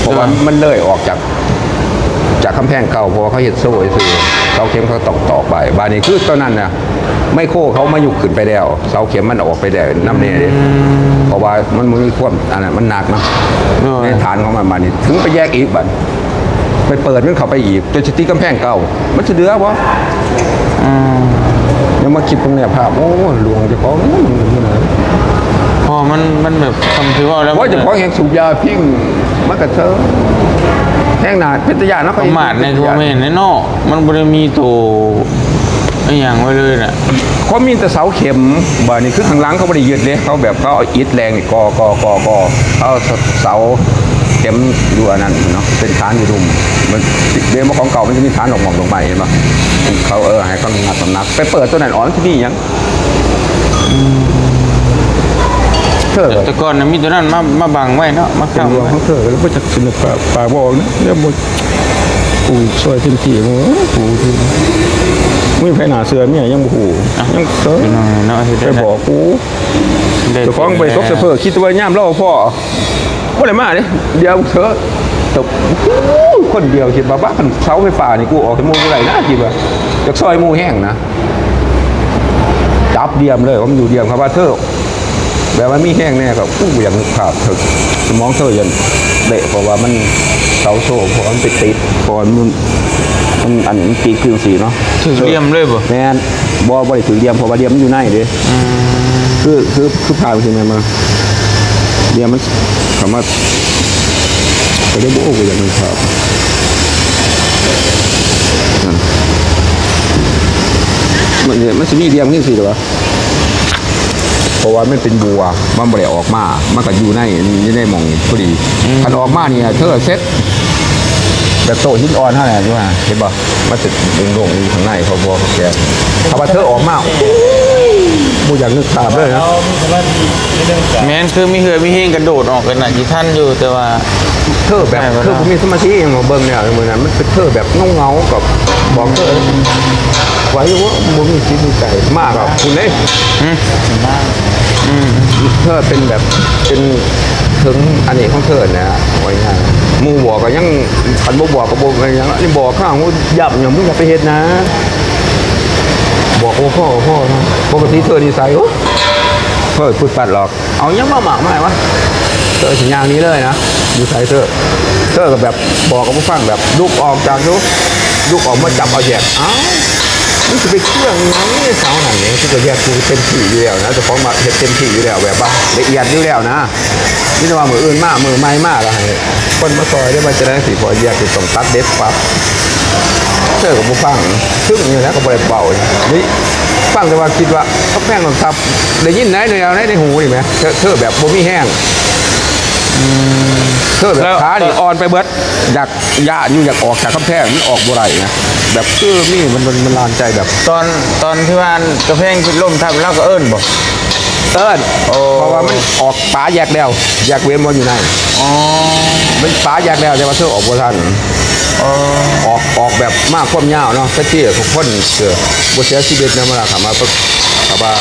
ເພາະວ່າ ອ່າ ມັນເລີຍອອກຈາກ ຈາກກຳແພງເກົ່າ ເພາະວ່າເຂົາເຮັດໂສ້ຊື່ໆ ເສົາເຂັມເຂົາຕ້ອງຕອກໄວ້ ບາດນີ້ຄືຕອນນັ້ນນະ ໄມໂຄເຂົາມາຍົກຂຶ້ນໄປແລ້ວ ເສົາເຂັມມັນອອກໄປແລ້ວນຳແດ່ເດ້ ອືມ ເພາະວ່າມັນບໍ່ມີຄວາມ ອັນນັ້ນ ມັນໜັກເນາະ ໂດຍ ໃນຖານຂອງມັນ ບາດນີ້ເຖິງໄປແຍກອີກ ບາດ ໄປເປີດມັນເຂົ້າໄປອີກ ຈົນຊິຕິດກຳແພງເກົ່າ ມັນຊິເຫຼືອບໍ່? ອືມ ຍັງມາຄິດເບິ່ງແນວພາບ ໂອ້ ຫຼວງເຈົ້າຂອງ ເພາະວ່າມັນ ມັນແບບ ຄຳທີ່ເວົ້າແລ້ວ ໂອ້ຍ ເຈົ້າຂອງແຮງສູບຢາພິງ ມັນກະເຊີງ ແຮງໜ້າເປັນຕາຢ້ານເນາະ ປະໝາດໃນໂຕແມ່ນເນາະ ມັນບໍ່ໄດ້ມີໂຕ ອີ່ຫຍັງໄວ້ເລີຍນະ ເຂົາມີແຕ່ເສົາເຂັມ ບາດນີ້ຄືຂ້າງຫຼັງເຂົາບໍ່ໄດ້ຍຶດເດ້ ເຂົາແບບເຂົາເອົາອິດແລງນີ້ ກໍ່ໆໆໆ ເຂົາເອົາເສົາເຂັມຢູ່ອັນນັ້ນເນາະ ເປັນຖານຢູ່ລຸ່ມ ມັນເດ້ ຂອງເກົ່າມັນຈະມີຖານດອກໝອກດອກໄມ້ ເຫັນບໍ່? ເຂົາ ເອີ ໃຫ້ເຂົາຮັບນ້ຳໜັກ ໄປເປີດໂຕນັ້ນອອກ ມັນຊິມີຫຍັງ? ເທີ ແຕ່ກ່ອນນະມີໂຕນັ້ນມາ ມາບັງໄວ້ເນາະ ມາຄ້ຳໄວ້ ເປັນດວງຂອງເທີ ແລ້ວບໍ່ຈັກຊິນຶກປາກ ປາກບໍ່ອອກນະ ແລ້ວບໍ່ ກູຊ່ອຍເຕັມທີ່ ໂອ້ ກູ ບໍ່ມີໃຜໜ້າເຊື່ອເມຍ ຍັງບໍ່ຮູ້ ອ່ະ ຍັງເຊີງ ເນາະ ເຮັດ ໄປບອກກູ ເຈົ້າຂອງໄປຕົກສະເພີ ຄິດວ່າຍາມລາວພໍ ບໍ່ໄດ້ມາເດ້ ດຽວເທີ ແຕ່ ໂອ້ ຄົນດຽວ ຄິດວ່າ ບາ ຄັນເສົາໄຟຟ້ານີ້ ກູອອກໃຫ້ໝູ່ບໍ່ໄດ້ນະ ຄິດວ່າ ຢາກຊ່ອຍໝູ່ແຮງນະ ຈັບດຽມເລີຍ ວ່າມັນຢູ່ດຽມ ຄັນວ່າເທີ ແບບວ່າມີແຮງແດ່ ກໍ ໂອ້ ບໍ່ຢາກນຶກພາບ ເທີ ສະໝອງເທີຢ້ານເລະ ເພາະວ່າມັນເສົາໂຊ ເພາະວ່າມັນໄປຕິດ ເພາະວ່າມັນ ມັນ ອັນນີ້ມັນຕິດຄືຈັ່ງຊີ້ເນາະ ຖືກດຽມເລີຍບໍ່? ແມ່ນ ບໍ່ ບໍ່ໄດ້ຖືກດຽມ ເພາະວ່າດຽມມັນຢູ່ໃນເດ້ ອືມ ຄື ຄື ຄືພາບຈັ່ງຊີ້ແມ່ນບໍ່? ດຽມມັນ ຄຳວ່າ ກໍເລີຍບໍ່ ໂອ້ ບໍ່ຢາກນຶກພາບ ນັ້ນ ມັນ ມັນຊິມີດຽມຄືຈັ່ງຊີ້ເດ້ວະ? ເພາະວ່າມັນເປັນບົວ ມັນບໍ່ໄດ້ອອກມາ ມັນກໍຢູ່ໃນ ຢູ່ໃນໝ່ອງພໍດີ ອືມ ຄັນອອກມານີ້ເທີເສັດ ແບບໂຕະຫີນອ່ອນເຮົານີ້ ຢູ່ຫັ້ນ ເຫັນບໍ່? ມັນຊິລົງຢູ່ຂ້າງໃນ ເພາະບໍ່ແກ່ ຖ້າວ່າເທີອອກມາ ໂອ້ຍ ບໍ່ຢາກນຶກພາບເລີຍນະ ແມ່ນ ຄືມີເຫື່ອມີແຮງກະໂດດອອກ ກໍໜ້າຊິທັນຢູ່ ແຕ່ວ່າ ເທີແບບ ຄືບໍ່ມີສະມາທິຫຍັງ ເບິ່ງແລ້ວມື້ນັ້ນ ມັນເປັນເທີແບບເຫງົາໆ ກໍບອກເທີ ໄວ້ວ່າບໍ່ມີຈິດມີໃຈ ມາກໍພຸ້ນເດ້ ອືມ ເທີເປັນແບບ ເປັນເຖິງອັນນີ້ຂອງເທີນະ ວ່າງ່າຍ ໝູ່ບອກກໍຍັງ ຄັນບໍ່ບອກກໍບໍ່ເປັນຫຍັງ ອັນນີ້ບອກຂ້າງ ຢ້ຳຫຍັງ ມຶງຢ່າໄປເຮັດນະ ບອກ ໂອ້ ພໍ ພໍເນາະ ປົກກະຕິເທີນິໄສ ໂອ້ ເທີປຶດປັດຫຼອກ ເອົາຫຍັງມາມາກມາຍວະ ເທີຊິຍ່າງໜີເລີຍນະ ຢູ່ໃສເທີ ເທີກໍແບບບອກກໍບໍ່ຟັງ ແບບລຸກອອກຈາກຢູ່ ລຸກອອກມາຈັບເອົາແຍກ ອ້າວ ມຶງຊິໄປເຄືອງຫຍັງເສົາຫັ້ນ ເຮົາກໍແຍກ ກູເຕັມທີ່ຢູ່ແລ້ວນະ ເຈົ້າຂອງມາເຮັດເຕັມທີ່ຢູ່ແລ້ວ ແບບວ່າລະອຽດຢູ່ແລ້ວນະ ມີແຕ່ວ່າມື້ອື່ນມາ ມື້ໃໝ່ມາລະໃຫ້ ຄົນມາຊ່ອຍໄດ້ວ່າຈະໄດ້ ຊິຂໍແຍກ ຊິຕ້ອງຕັດເດັດປັບ ເທີກໍບໍ່ຟັງ ຊຶ້ງຢູ່ແລ້ວກໍບໍ່ໄດ້ເວົ້າ ນີ້ ຟັງແຕ່ວ່າຄິດວ່າກຳແພງຕ້ອງທັບ ໄດ້ຍິນໃນ ໃນ ໃນ ໃນຫູນີ້ແໝ ເທີ ເທີແບບບໍ່ມີແຮງ ອືມ ເທີແບບ ແລ້ວ ຂານີ້ອ່ອນໄປເບິດ ຢາກ ຢ້ານຢູ່ ຢາກອອກຈາກກຳແພງ ມັນອອກບໍ່ໄດ້ນະ ແບບ ເອີ ມີ ມັນ ມັນ ມັນລານໃຈແບບ ຕອນ ຕອນທີ່ວ່າກຳແພງຊິລົ້ມທັບ ລາວກໍເອີ້ນບໍ່? ເອີ້ນ ໂອ້ ເພາະວ່າມັນອອກປາແຍກແລ້ວ ແຍກເວັນບໍ່ຢູ່ໃນ ອໍ ມັນປາແຍກແລ້ວ ແຕ່ວ່າເທີອອກບໍ່ທັນ ອໍ ອອກ ອອກແບບມາຄວາມຍາວເນາະ ແຕ່ທີ່ຄົນເກີດບໍ່ເສຍຊີວິດນະ ເວລາເຂົ້າມາປຶບ ຖ້າວ່າ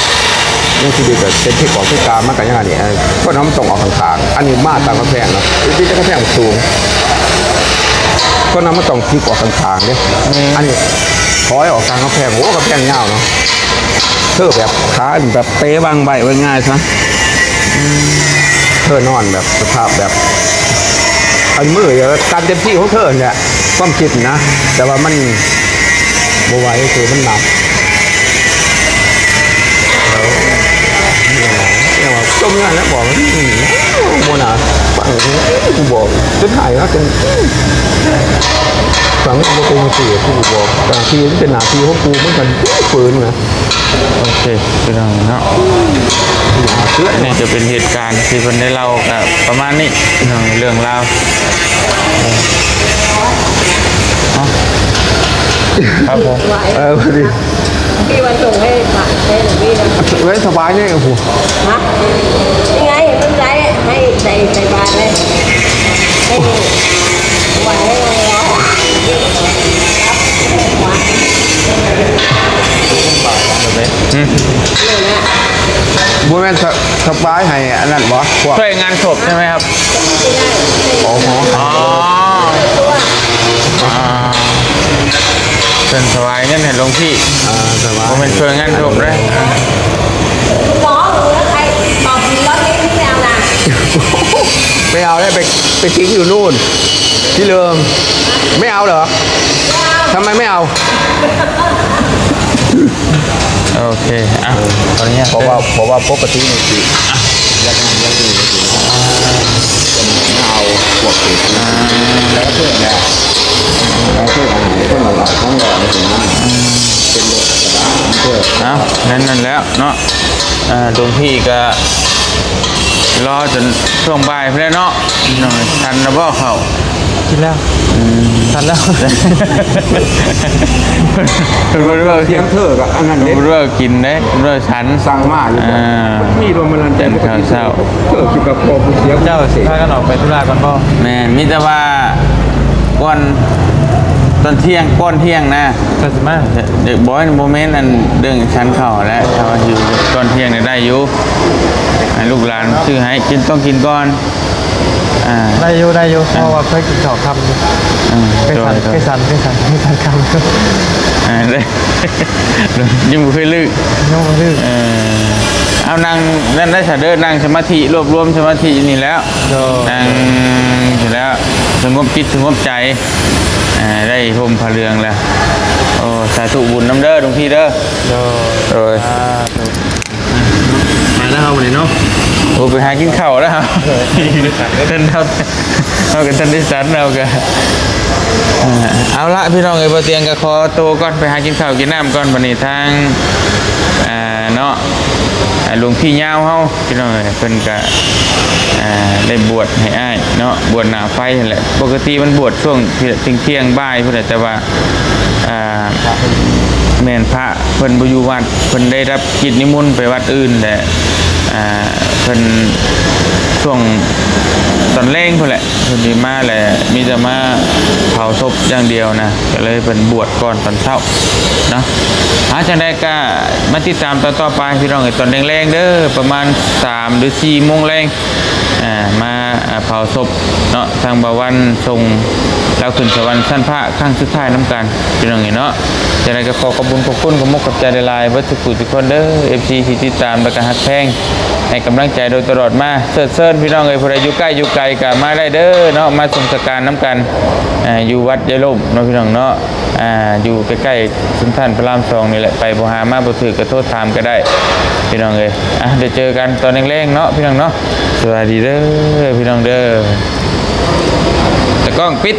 ຍັງຊີວິດກໍເປັນທີ່ອອກທີ່ກາ ມັນກໍຍັງອັນນີ້ ເອີ ຄົນເຮົາມັນຕ້ອງອອກຂ້າງໆ ອັນນີ້ມາຕາມກຳແພງເນາະ ທີ່ຈະກຳແພງມັນສູງ ຄົນເຮົາມັນຕ້ອງພິກອອກຂ້າງໆເດ້ ອືມ ອັນນີ້ຖອຍອອກກາງກຳແພງ ໂອ້ ກຳແພງຍາວເນາະ ເທີແບບຂາແບບເປວາງໄວ້ ເວົ້າງ່າຍຊະ ອືມ ເທີນອນແບບສະພາບແບບ ອັນມືກໍກັນເຕັມທີ່ຂອງເທີຫັ້ນແຫຼະ ຄວາມຄິດນະ ແຕ່ວ່າມັນບໍ່ໄຫວ ຄືມັນໜັກ ແລ້ວ ແລ້ວວ່າຈົມຢູ່ຫັ້ນແຫຼະ ບອກ ອືມ ບໍ່ໜ້າຟັງ ກູບອກ ຈົນຫາຍແລ້ວ ຈົນ ຟັງບໍ່ເປັນຈັ່ງຊີ້ ກູບອກ ໜ້າທີ່ມັນເປັນໜ້າທີ່ຂອງກູ ມັນກໍຝືນນະ. ໂອເຄ ພີ່ນ້ອງເນາະ ນີ້ຈະເປັນເຫດການທີ່ເພິ່ນໄດ້ເລົ່າ ກໍປະມານນີ້ພີ່ນ້ອງ ເລື່ອງລາວ ເນາະ ຄັບຜົມ ເອີ ພໍດີ ທີ່ວ່າສົ່ງໃຫ້ ໃຫ້ແມ່ນະ ເຮີ້ຍ ສະບາຍເດ້ ໂອ້ໂຫ ຮະ ນີ້ໄງ ມັນໄດ້ໃຫ້ໃສ່ ໃສ່ບາດເລີຍ ໃຫ້ ບໍ່ແມ່ນສະ ສະບາຍໃຫ້ອັນນັ້ນບໍ່? ພວກ ຊ່ວຍງານສົບໃຊ່ໄໝຄັບ? ອໍ ອໍ ອ່າ ເພິ່ນຖວາຍເງິນໃຫ້ຫຼວງພີ່ ອ່າ ຖວາຍ ບໍ່ແມ່ນຊ່ວຍງານສົບເດ້ ອ່າ ໝໍ ໃຫ້ເປົ່າບິນລອດເລັກນີ້ໄປເອົານະ ໄປເອົາໄດ້ ໄປ ໄປຖິ້ມຢູ່ນູ້ນ. ที่เดิม ไม่เอาเหรอ ทำไมไม่เอา โอเค อ่ะ ขออนุญาต เพราะว่า เพราะว่าปกตินี่สิ อ่ะ อยาก อยากมีก็สิ อ่า เอาพวกเศษ อ่า แล้วก็เพื่อนแหละ แล้วเพื่อนอาหารเพื่อนหลายๆ ครั้งแล้วนะ เป็นเรื่องธรรมดาของเพื่อน เอ้า นั่น นั่นแล้วเนาะ อ่า หลวงพี่ก็รอจนช่วงบ่ายพู้นแหละเนาะ พี่น้อง ทันแล้วบ่เข้า กินแล้ว อืม ทันแล้ว เพิ่นบ่ได้ว่า เสียงเถิกอะ อันนั้นเด้ เพิ่นบ่ได้ว่ากินเด้ เพิ่นว่าฉัน สั่งมาอยู่ อ่า มีลมมันนั่น แต่ปกติ เช้า เถิกอยู่กับคอผู้เสีย เจ้าสิพากันออกไปธุระก่อนบ่ แม่น มีแต่ว่าก่อน ตอนเที่ยง ก่อนเที่ยงนะ ก็สิมา เดี๋ยว บ่ บ่แม่นอันเรื่องฉันเข้าแล้ว ถ้าว่าอยู่ตอนเที่ยงนี่ได้อยู่ ให้ลูกหลานซื้อให้กิน ต้องกินก่อน อ่า ได้อยู่ ได้อยู่ อ่า เพราะว่าเคยกินข้าวค่ำอยู่ อ่า เคยสั่น โดย เคยสั่น เคยสั่น เคยสั่นค่ำ อ่า ยังบ่เคยลืก ยังบ่ลืก เออ เอานั่งนั่นได้ซะเด้อ นั่งสมาธิ รวบรวมสมาธินี่แหล้ว โดย นั่งเสร็จแล้ว สงบจิตสงบใจ อ่า ได้ห่มผ้าเหลืองแล้ว โอ้ สาธุบุญนำเด้อ หลวงพี่เด้อ โดย โดย สาธุ ไปแล้วครับวันนี้เนาะ โอ้ ไปหากินข้าวแล้วครับ เออ ท่านเฮา เฮาก็ทันได้สัน เฮาก็ อ่า เอาละพี่น้องเอ้ย บ่เตียงก็ขอตัวก่อน ไปหากินข้าวกินน้ำก่อน บัดนี้ทาง อ่า เนาะ อ่า หลวงพี่ยาวเฮา พี่น้องเอ้ย เพิ่นก็ อ่า ได้บวชให้อ้ายเนาะ บวชหน้าไฟนั่นแหละ ปกติมันบวชช่วงเที่ยงๆ บ่ายพู้นแหละ แต่ว่า อ่า แม่นพระเพิ่นบ่อยู่วัด เพิ่นได้รับกิจนิมนต์ไปวัดอื่นแหละ อ่า เพิ่นช่วงตอนแลงพู้นแหละ เพิ่นสิมาแหละ มีแต่มาเผาศพอย่างเดียวนะ ก็เลยเพิ่นบวชก่อนตอนเช้าเนาะ อ่า จั่งใดก็มาติดตามตอนต่อไปพี่น้องเอ้ย ตอนแลงๆ เด้อ ประมาณสามหรือสี่โมงแลง อ่า มา อ่า เผาศพเนาะ ทางบ่าววันส่งลาวขึ้นสวรรค์ชั้นฟ้าครั้งสุดท้ายนำกัน พี่น้องเอ้ยเนาะ จั่งใดก็ขอขอบบุญขอบคุณ ขอบมกขอบใจหลายๆ เบิดทุกผู้ทุกคนเด้อ เอฟซี ที่ติดตามแล้วก็ฮักแพง ให้กำลังใจโดยตลอดมา เชิญ เชิญพี่น้องเอ้ย ผู้ใดอยู่ใกล้อยู่ไกลก็มาได้เด้อเนาะ มาชมสการนำกัน อ่า อยู่วัดยายล่มเนาะพี่น้องเนาะ อ่า อยู่ใกล้ๆ เซ็นทรัลพระรามสองนี่แหละ ไปบ่หามาบ่ถืกก็โทรถามก็ได้ พี่น้องเอ้ย อ่ะ เดี๋ยวเจอกันตอนแลงๆ เนาะพี่น้องเนาะ สวัสดีเด้อพี่น้องเด้อ ตากล้องปิด